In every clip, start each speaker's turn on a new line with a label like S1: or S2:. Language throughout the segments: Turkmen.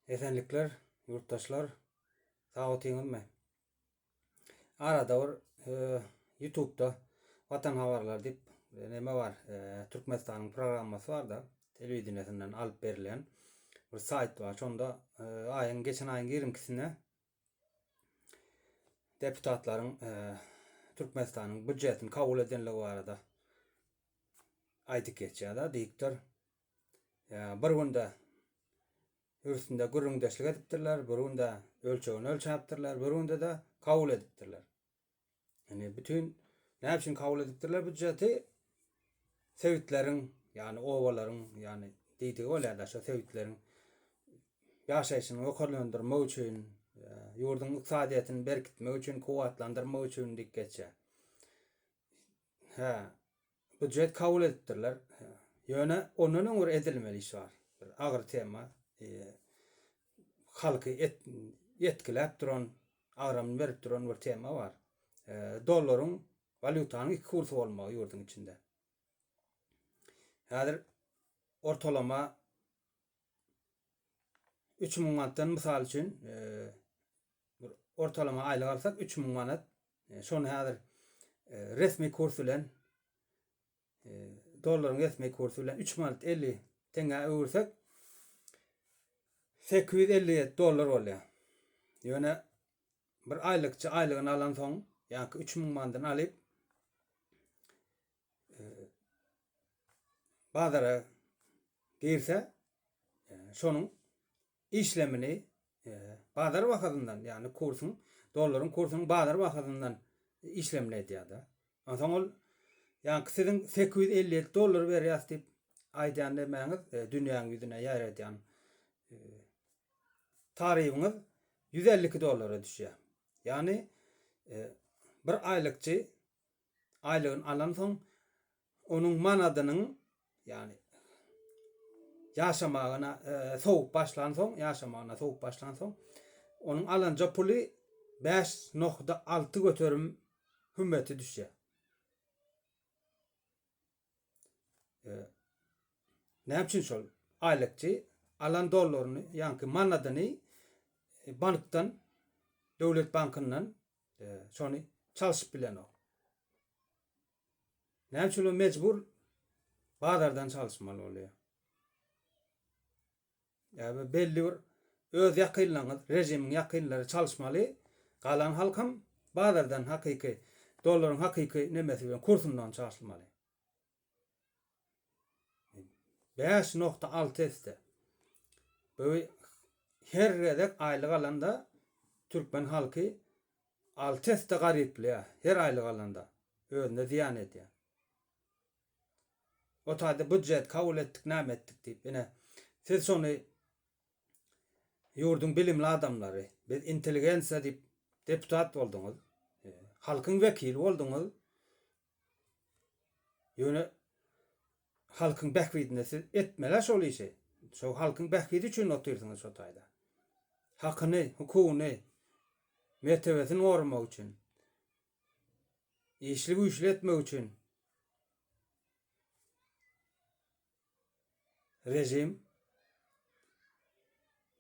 S1: Esenlikler ýurtdaşlar sag otyňyzmy? Arada bir ýutubda Watan habarlary diýip neme bar Türkmenistanyň programmasy barda telewideniýesinden alyp berilýän bir saýt bar şonda aýyň geçen aýyň ýigrimkisinde deputatlaryň Türkmenistanyň býujetini kabul edenligi barada aýdyp geçýär-de diktor. Bir günde üstünde gürrüňdeşlik edipdirler, bir günde ölçegini ölçäpdirler, bir günde-de kabul edipdirler. Ýani bütin näme üçin kabul edipdirler býujeti? Sebitleriň, ýagny obalaryň, ýagny diýdigi bolýar-da, şo sebitleriň ýaşaýşyny ýokarlandyrmak üçin, ýurduň ykdysadyýetini berkitmek üçin, kuwwatlandyrmak üçin diýip geçýär. Hä, býujet kabul edipdirler. Ýöne ondan öň bir edilmeli iş bar. Bir agyr tema. Halky et, etkiläp duran, agramyny berip duran bir tema bar. Dollaryň, walýutanyň iki kursy bolmagy ýurduň içinde. Häzir ortalama 3000 manatdan mysal üçin bir ortalama aýlyk alsak 3000 manat. Şony häzir resmi kurs bilen dollaryň resmi kursy bilen 3 manat 50 teňňä öwürsek 857 dollar bolýar. Ýöne bir aýlykçy aýlygyny alansoň, ýaňky 3000 manadyny alyp bazara girse, şonuň işlemini bazar bahasyndan, ýagny kursuň, dollaryň kursunyň bazar bahasyndan işlemini edýär-de. Onsoň ol ýaňky siziň 857 dollar berýäs diýip aýdýan nemäňiz, dünýäň ýüzüne ýaýradýan tarybyňyz 152 dollara düşýär. Ýagny bir aýlykçy aýlygyny alansoň, onuň manadynyň, ýagny ýaşamagyna sowup başlansoň, ýaşamagyna sowup başlansoň, onuň alanja puly 5,6 göterim hümmeti düşýär. Näme üçin şol aýlykçy alan dollaryny, ýaňky manadyny bankdan, döwlet bankyndan Şony çalşyp bilenok. Näme üçin ol mejbur bazardan çalyşmaly bolýar? Ýa belli bir öz ýakynlaryňyz, režimiň ýakynlary çalyşmaly, galan halkam bazardan hakyky dollaryň hakyky nemesi bilen kursundan çalyşmaly. 5.6 esse. Bu her gezek aýlyk alanda türkmen halky 6 esse garyplaýar. Her aýlyk alanda özüne zyýan edýär. O taýda býujet kabul etdik, näme etdik diýip. Ine, siz şony ýurduň bilimli adamlary, biz intelligensiýa diýip deputat bolduňyz. Halkyň wekili bolduňyz. Ýöne halkyň bähbidine siz etmeli şol işi. Şo halkyň bähbidi üçin otyrsyňyz şo taýda. Hakyny, hukugyny, mertebesini goramak üçin. Işli güýçli etmek üçin. Rejim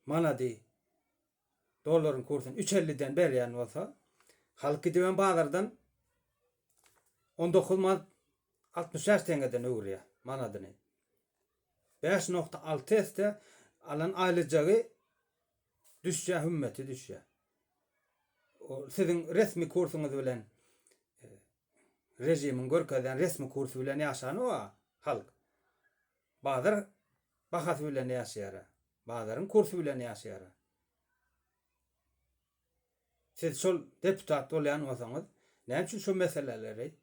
S1: manady dollaryň kursuny üç elliden berýän bolsa, halk gidibem bazardan 19 manat 65 teňňeden öwürýär manadyny. 5.6 esse alan aýlyjagy düşýär, hümmeti düşýär. O siziň resmi kursuňyz bilen e, režimiň görkezýän resmi kursy bilen ýaşanok-a halk. Bazar bahasy bilen ýaşaýar. Bazaryň kursy bilen ýaşaýar. Siz şol deputat bolýan bolsaňyz, näme üçin şu meseleleri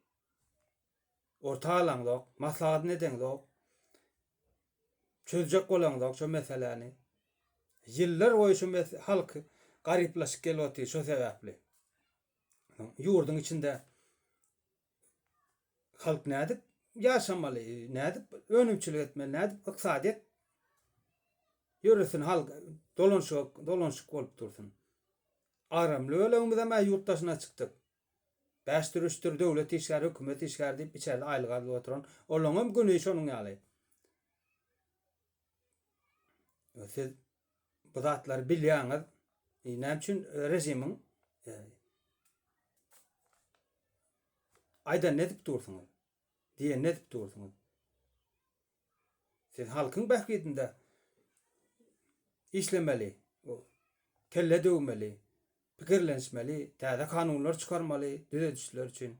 S1: orta alaňzok, maslahatyny edeňzok, çözjek bolaňzok şu meseläni. Ýyllar boýy şu halk garyplaşyp gelip otyr şu sebäpli. Ýurduň içinde halk nädip ýaşamaly, nädip önümçilik etmeli, nädip ykdysadyýet ýöresin, halk dolanşyk, dolanşyk bolup dursun. Agramly bölegimizem ýurt daşyna çykdyk. Bäşdir, üçdür döwlet işgäri, hökümet işgäri diýip içeride aýlyk alyp oturan, olaňam güni şonuň ýaly. Siz. Bu zatlary bilýäňiz. Näme üçin režimiň aýdanyny edip dursuňyz? Diýenini edip dursuňyz? Siz halkyň bähbidinde işlemeli, kelle döwmeli, pikirlenişmeli, täze kanunlar çykarmaly düzedişler üçin.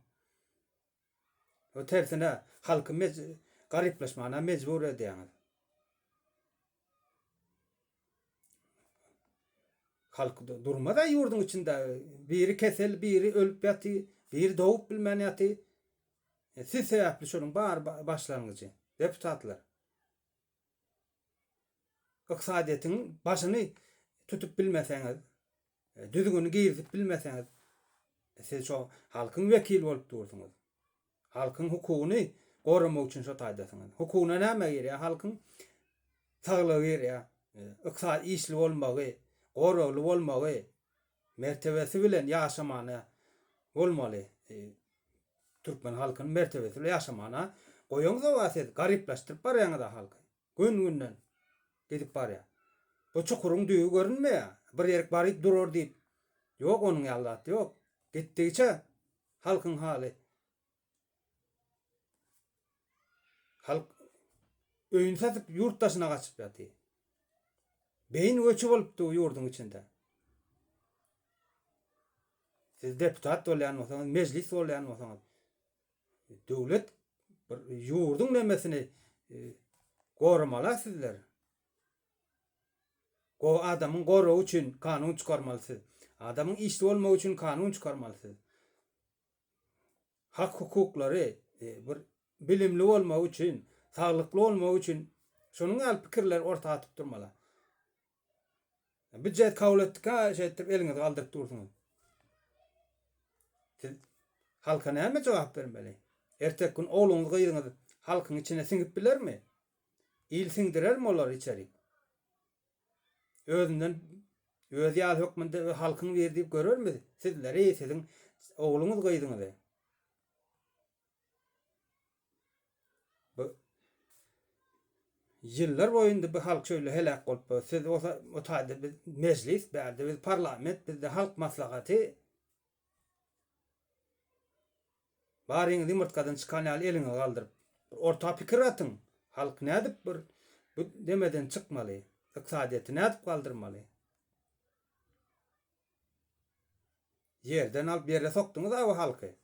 S1: O tersine halky garyplaşmana mejbur edýäňiz. Halk durmaz-a ýurduň içinde. Biri kesel, biri ölüp ýaty, biri dogup bilmän ýaty. E, siz sebäpli şonuň bary başlangyjy. Deputatlar. Ykdysadyýetiň başyny tutup bilmeseňiz, e, düzgüni girizip bilmeseňiz, e, siz şo halkyň wekili bolup dursuňyz. Halkyň hukugyny goramak üçin şo taýdasyňyz. Hukugyna näme girýär? Halkyň saglygy girýär, ykdysady işli bolmagy, goragly bolmagy, mertebesi bilen ýaşamany bolmaly. Türkmen halkyny mertebesi bilen ýaşamana goýaňyzok-a siz, garyplaşdyryp barýaňyz-a halky. Gün-günden gidip barýar. Bu çukuryň düýbi görünmeýär. Bir ýerik baryp durar diýip. Ýok, onuň ýaly zat ýok. Gitdigiçe halkyň haly Halk öýüni satyp ýurt daşyna gaçyp ýaty. Beýin göçi bolup dur ýurduň içinde. Siz deputat bolýan bolsaňyz, mejlis bolýan bolsaňyz, döwlet bir ýurduň nemesini e, goramaly sizler. Go adamyň goragy üçin kanun çykarmaly siz. Adamyň işli bolmagy üçin kanun çykarmaly siz. Hak hukuklary e, bir bilimli bolmagy üçin, saglykly bolmagy üçin şonuň ýaly pikirleri orta atyp durmaly. Býujet kabul etdik ha, şeýtdirip eliňizi galdyryp dursuňyz. Siz halka näme jogap bermeli? Ertek gün ogluňyz, gyzyňyz halkyň içine siňip bilermi? Il siňdirermi olary içerik? Özünden özi ýaly hökmünde halkyň biri diýip görermi sizleri, siziň ogluňyz, gyzyňyzy? Bu ýyllar boýy indi bu halk şeýle heläk bolup, siz bolsa o taýda biz mejlis, bärde biz parlament, bizde halk maslahaty. Baryňyz ýumurtgadan çykan ýaly eliňizi galdyryp, bir orta pikir atyň, halk nädip bir bu demeden çykmaly, ykdysadyýeti nädip galdyrmaly? Ýerden alyp ýere sokduňyz-a bu halky.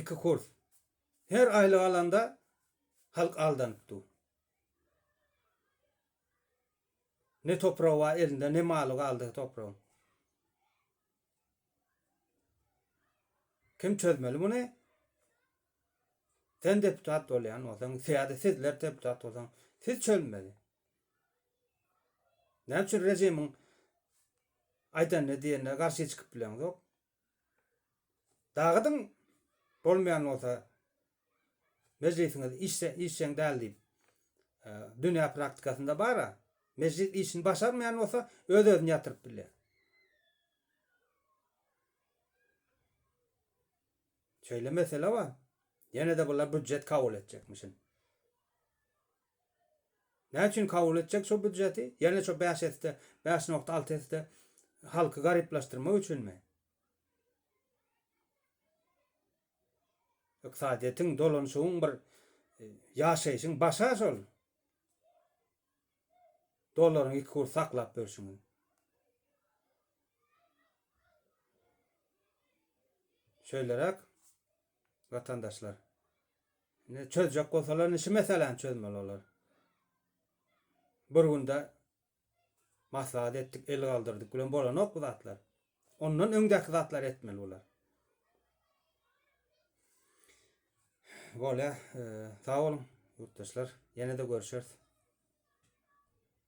S1: Iki kurs. Her aýlyk alanda halk aldanyp dur. Ne topragy bar elinde, ne maly galdy topragyň. Kim çözmeli muny? Sen deputat bolýan bolsaň, ýa-da sizler deputat bolsaň, siz çözmeli. Näme üçin režimiň aýdanyna diýenine garşy çykyp bileňzok? Dagydyň bolmaýan bolsa mejlisiňiz işje işjeň däl diýip. Dünýä praktikasynda bar-a. Mejlis işini başarmaýan bolsa öz-özüni ýatyryp bilýär. Şeýle mesele bar. Ýene-de bular býudjet kabul etjekmişin. Näme üçin kabul etjek şo býudjeti? Ýene şo 5 esse, 5.6 esse halky garyplaşdyrmak üçinmi? Ykdysadyýetiň, dolanyşygyň bir e, ýaşaýşyň başa şol. Dollaryň iki kurs saklap berşiňiz. Şeýleräk watandaşlar. Indi çözjek bolsalar indi şu meseläni çözmeli olar. Bir günde maslahat etdik, el galdyrdyk bilen bolanok bu zatlar. Ondan öňdäki zatlary etmeli bular. Bolýa, e, sag boluň ýurtdaşlar. Ýene-de görüşeris.